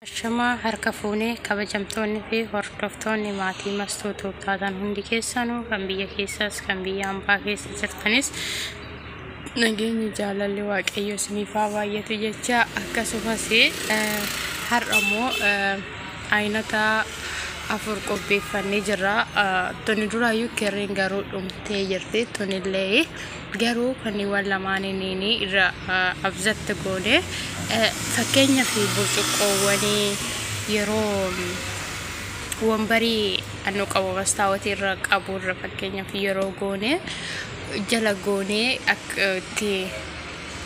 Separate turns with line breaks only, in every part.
Ashamaa harka fuunee kabajamtoonni fi hordoftoonni maatii Mastuu Tube taatan hundi keessanuu kan biyya keessaas kan biyya hambaa keessa jirtanis nageenyi jaalalli waaqayyo isiniif haa baay'atu jecha akkasumas har'a immoo aynata afur qopheeffannee jirra. Tuni duraayyuu kirriin garuu dhumtee jirti. Tunillee garuu kanniiwwan lamaaniin irra abzatti goone fakkeenyaaf burcuqqoowwanii yeroo wambarii annu qabu mastaawotii irra qabu irra fakkeenyaaf yeroo goone jala goonee akka itti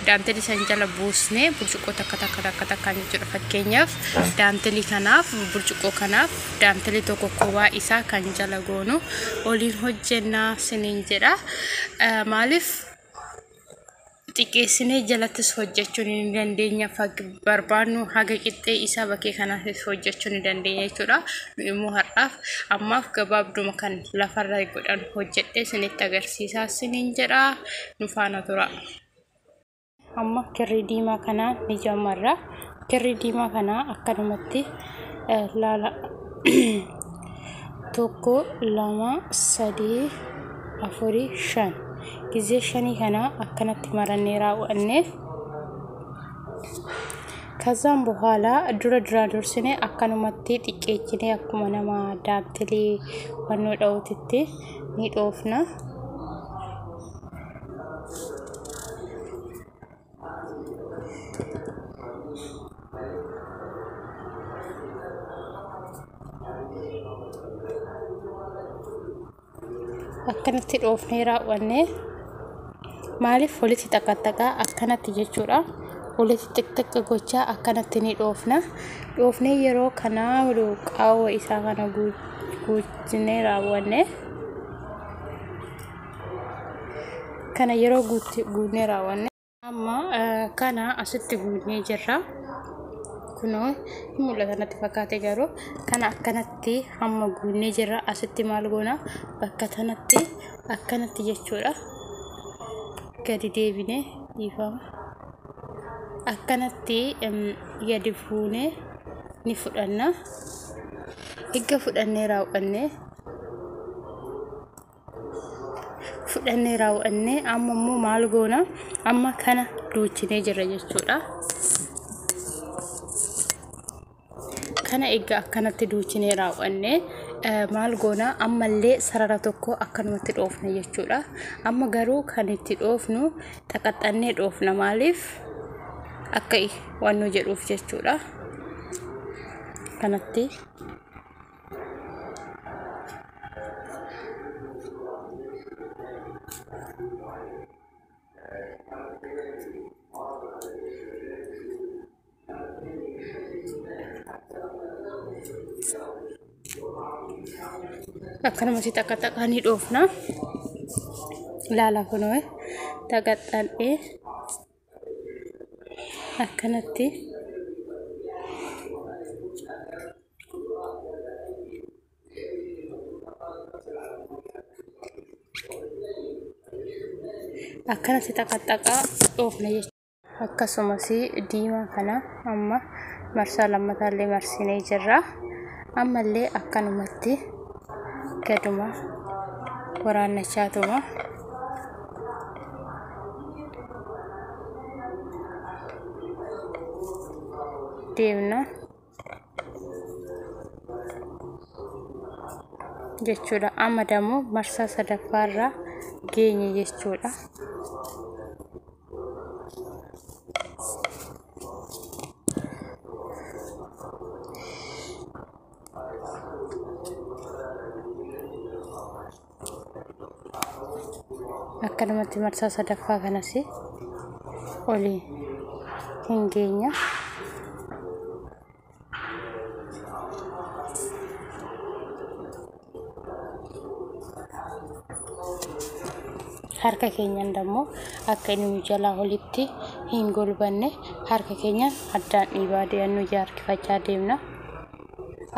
daantelii san jala buusnee burcuqqoo takka takka takka takkaan jechuudha. Fakkeenyaaf daantelii kanaaf burcuqqoo kanaaf daantelii tokko kophaa isaa kan jala goonu oliin hojjennaa siniin jedha. Maaliif xiqqeessinee jalattis hojjechuu ni dandeenya, barbaannu haga qixxee isaa bakkee kanaafis hojjechuu ni dandeenya jechuudha. Nu immoo har'aaf ammaaf gabaabduma kan lafarra godhan hojjedhee sinitti agarsiisaa siniin jedha. Nu faana tura. Amma kirrii diimaa kanaa ni jammarra. Kirrii diimaa kanaa akkanumatti laala 1 2 3 4 5 gizee shanii kana akkanatti marannee raawwanneef ከዛም በኋላ dura dura dursine akkanumatti xiqqeechinee akkuma nama daantilii wannoo dha'uutitti ni dhoofna. Akkanatti dhoofnee raawwanne maaliif walitti xaqaxaqaa akkanatti jechuudha. Walitti xixiqqa gochaa akkanatti ni dhoofna. Dhoofnee yeroo kana qaawwa isaa kana guutinee raawwanne kana yeroo guutnee raawwanne amma kana asitti guutnee jirra. Kunoo hin mul'ata natti fakkaate garuu kana akkanatti hamma guutnee jirra. Asitti maal goona bakka tanatti akkanatti jechuudha. Gadi deebinee dhiifama. Akkanatti gadi fuunee ni fudhanna. Erga fudhannee raawwannee amma immoo maal goona amma kana duuchinee jirra jechuudha. Kana egaa akkanatti duuchinee raawwannee maal goona ammallee sarara tokko akkanumatti dhoofna jechuudha. Amma garuu kan itti dhoofnu xaqaxxannee dhoofna maaliif akka waan nu jedhuuf jechuudha. Kanatti akkanumatti xaqaxaqaa ni dhoofna. Laala kunoo xaqaxxanee akkanatti akkanatti xaqaxaqaa dhoofna jechuudha. Akkasumas diimaa kana amma marsaa lammataallee marsinee jirra. Ammallee akkanumatti gaduma waraannachaatuma deemna jechuudha. Amma dammoo marsaa sadaffaarra geenye jechuudha. Akkanumatti marsaa sadaffaa kanas olii hin geenya. Harka keenyaan dammoo akka inni nu jalaa olitti hin golbanne harka keenyaan addaan dhiibaa deemnu harkifachaa deemna.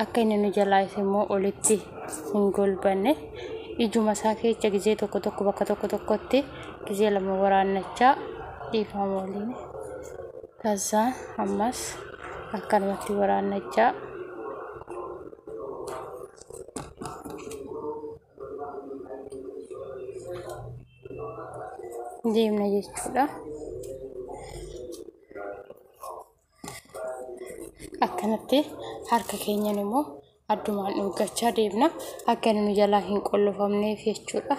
Akka inni nu jalaa immoo olitti hin golbanne ijuma isaa keessa gizee tokko tokko bakka tokko tokkotti gizee lama waraannachaa dhiifama waliin. Kaza ammas Akkanumatti waraannachaa deemna jechuudha. Akkanatti harka keenyan immoo addumaan dhuuggachaa deemna. Akka inni nu jalaa hin qollofamneef jechuudha.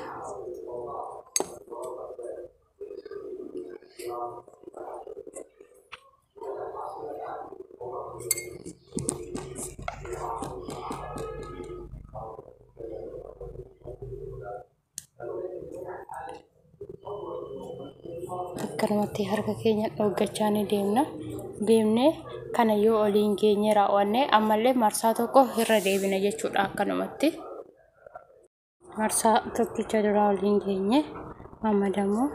Akkanumatti harka keenya dhooggachaa ni deemna. Deemnee kana yoo oliin geenye raawwanne ammallee marsaa tokko irra deebina jechuudha akkanumatti. Marsaa tokkicha duraa oliin geenye amma dammoo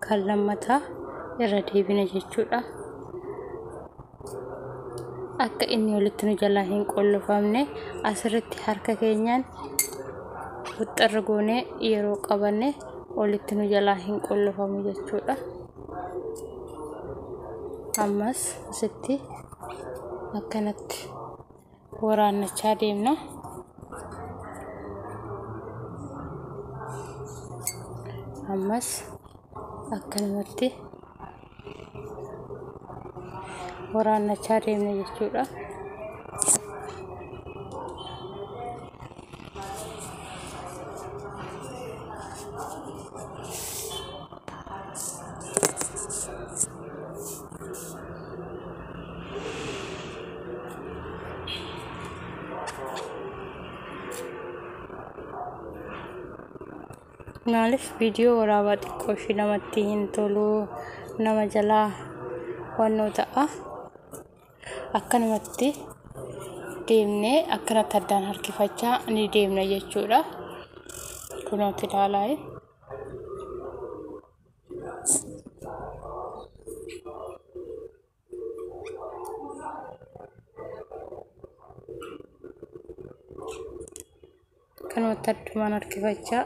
kan lammataa irra deebina jechuudha. Akka inni walitti nu jalaa hin qollofamne asirratti harka keenyaan wuxxarra goonee yeroo qabanne walitti nu jalaa hin qollofamu jechuudha. Ammas asitti akkanatti waraannachaa deemna. Ammas akkanumatti waraannachaa deemna jechuudha. Maaliif viidiyoo waraabaa xiqqoo ishee namatti hin tolu, nama jalaa wannoo ta'a. Akkanumatti deemnee akkanatti addaan harkifachaa ni deemna jechuudha. Kunooti ilaalaa. Akkanumatti addumaan harkifachaa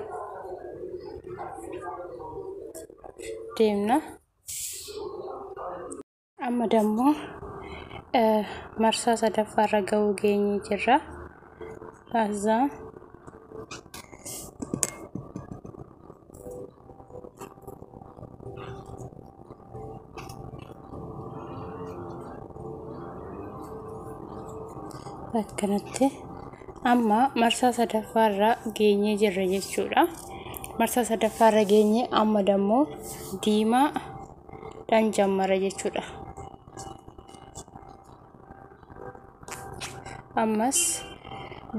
deemna. Amma dammoo marsaa sadaffaarra ga'uu geenyee jirra. Kaazaa akkanatti amma marsaa sadaffaarra geenyee jirra jechuudha. Marsaa sadaffaarra geenyee amma dammoo diimaa dhaan jammara jechuudha. Ammas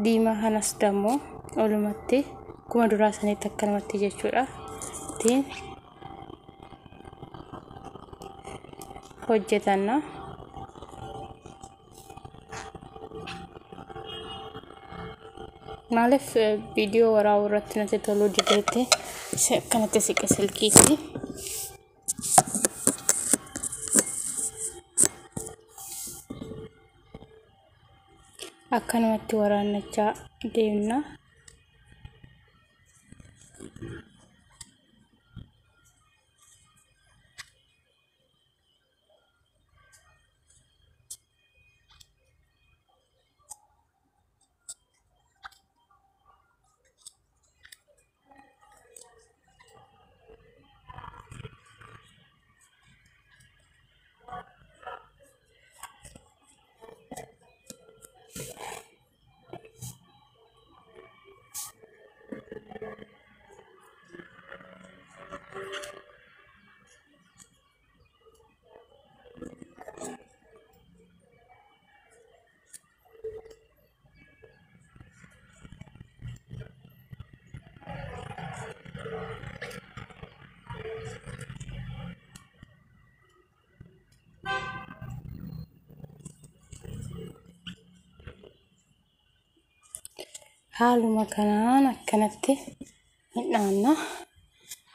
diimaa kanas dammoo olumatti akkuma duraa sanitti akkanumatti jechuudha. Ittiin hojjetanna. Maaliif viidiyoo waraabuu irratti natti toluu dideetti akkanatti siqe silkiitti. Akkanumatti waraannachaa deemna. Haaluma kanaan akkanatti hin dhaanna.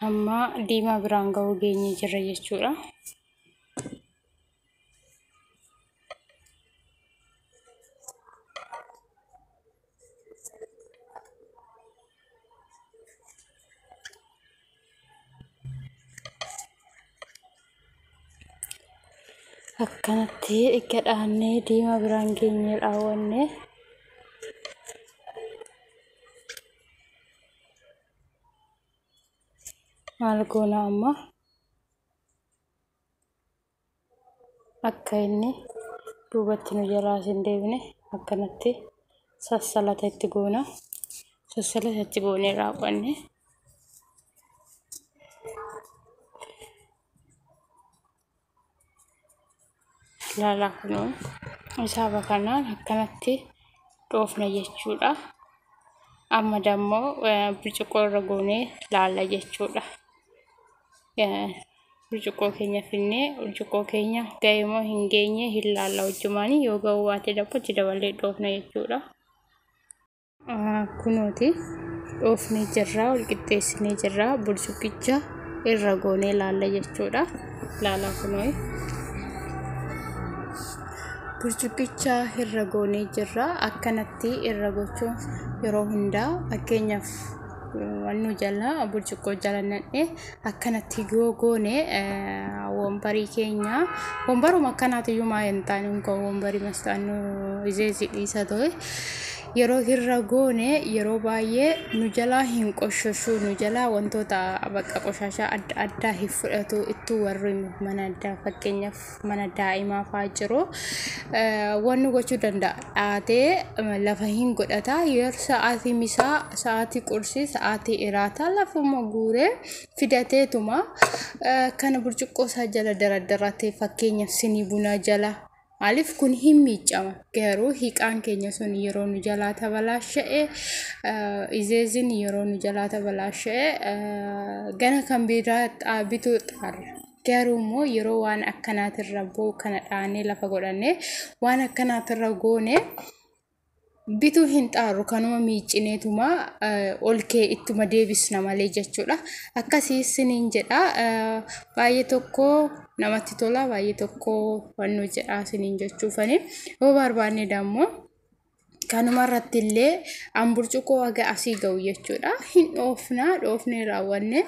Amma diimaa biraan ga'uu geenyee jirra jechuudha. Akkanatti erga dhaannee diimaa biraan geenyee raawwanne maal goona amma akka inni duubatti nu jalaa hin deebine akkanatti sassalata itti goona. Sassalata itti goonee raawwanne. Ilaalaa kunoo isaaba kanaan akkanatti dhoofna jechuudha. Amma dammoo burcuqqoo irra goonee laalla jechuudha. Burcuqqoo keenya finnee burcuqqoo keenya ga'e moo hin geenye hin laalla hojjumaanii yoo ga'uu baate dammoo itti daballee dhoofna jechuudha. Kunooti dhoofnee jirra, wal qixxeessinee jirra, burcuqqicha irra goonee laalla jechuudha. Laalaa kunoo burcuqqicha irra goonee jirra. Akkanatti irra gochuun yeroo hundaa fakkeenyaaf wannu jala burcuqqoo jala naqnee akkanatti yoo goone wombarii keenya wombaruma akkanaatiyyuu maa hin taane unka wombarii mastaannu izeezi dhiisa ta'e yeroo irra goone yeroo baay'ee nu jalaa hin qoshoshu, nu jalaa wantoota bakka qoshaashaa adda addaa hin fudhatu. Ittuu warri mana addaa fakkeenyaaf mana daa'imaa fa'aa jiru wanni gochuu danda'a dhaatee lafa hin godhata. Yeroo sa'aatii misaa, sa'aatii qursii, sa'aatii iraataa lafuma guuree fidateetuma kana burcuqqoo isaa jala daraddaratee fakkeenyaaf sinii bunaa jala. Maaliif kun hin miiccama, garuu hiqaan keenya sun yeroo nu jalaa tabalaasha'e, izeezin yeroo nu jalaa tabalaasha'e gana kan biraa bituu xaarra. Garuu immoo yeroo waan akkanaatirra boo kana dhaanee lafa godhannee waan akkanaatirra goone bituu hin xaarru, kanuma miiccineetuma ol kee ittuma deebisna malee jechuudha. Akkasii isiniin jedha, baay'ee tokko namatti tola, baay'ee tokko wannoo jedha isiniin jechuufani. Yoo barbaanne dammoo kanuma irratti illee an burcuqqoo haga asii ga'u jechuudha. Hin dhoofna, dhoofnee raawwanne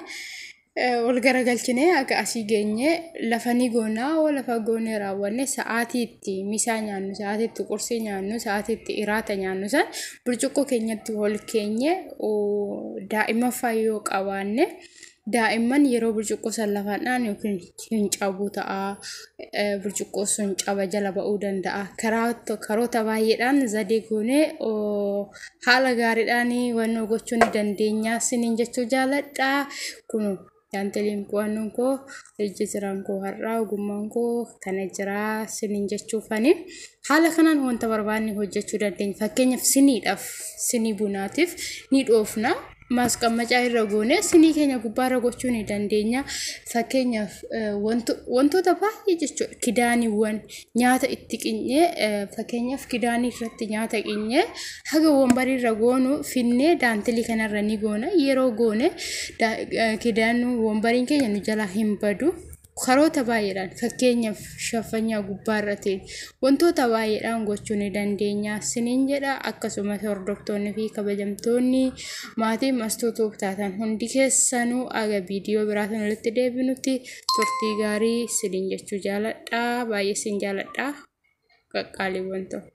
ol garagalchinee haga asii geenye lafa ni goonaa. Hoo lafa goonee raawwanne sa'aatii itti misaa nyaannu, sa'aatii itti qursii nyaannu, sa'aatii itti iraata nyaannu san burcuqqoo keenyatti ol keenye daa'imman fa'aa yoo qabaanne daa'imman yeroo burcuqqoo san lafaan dhaan yookiin hin cabu ta'a, burcuqqoo sun caba jala ba'uu danda'a. Karoota baay'eedhaan zadee goonee haala gaariidhaan wannoo gochuu ni dandeenya isiniin jechuu jaaladha. Kun daanteliin qo'annoon koo ijji jiraan koo har'aa ogummaan koo kana jiraa isiniin jechuufani. Haala kanaan wanta barbaanne hojjechuu dandeenya. Fakkeenyaaf siniidhaaf, sinii bunaatiif ni dhoofna. Maasqammacaa irra goone sinii keenya gubbaarra gochuu ni dandeenya. Fakkeenyaaf wantoota baay'ee jechuudha. Kidaaniiwwan nyaata itti qinyee, fakkeenyaaf kidaanii irratti nyaata qinyee haga wombarii irra goonu finnee daantilii kanarra ni goona. Yeroo goone kidaanuu wombariin keenya nu jalaa hin badu. Karoota baay'eedhaan fakkeenyaaf shaffanyaa gubbaarra ta'e wantoota baay'eedhaan gochuu ni dandeenya isiniin jedha. Akkasumas hordoftoonni fi kabajamtoonni maatii Mastuutuuf taatan hundi keessanuu aga viidiyoo biraatiin walitti deebinutti turtii gaarii isiniin jechuu jaaladha. Baay'ee isin jaaladha qaqqaaliiwwan ta'u.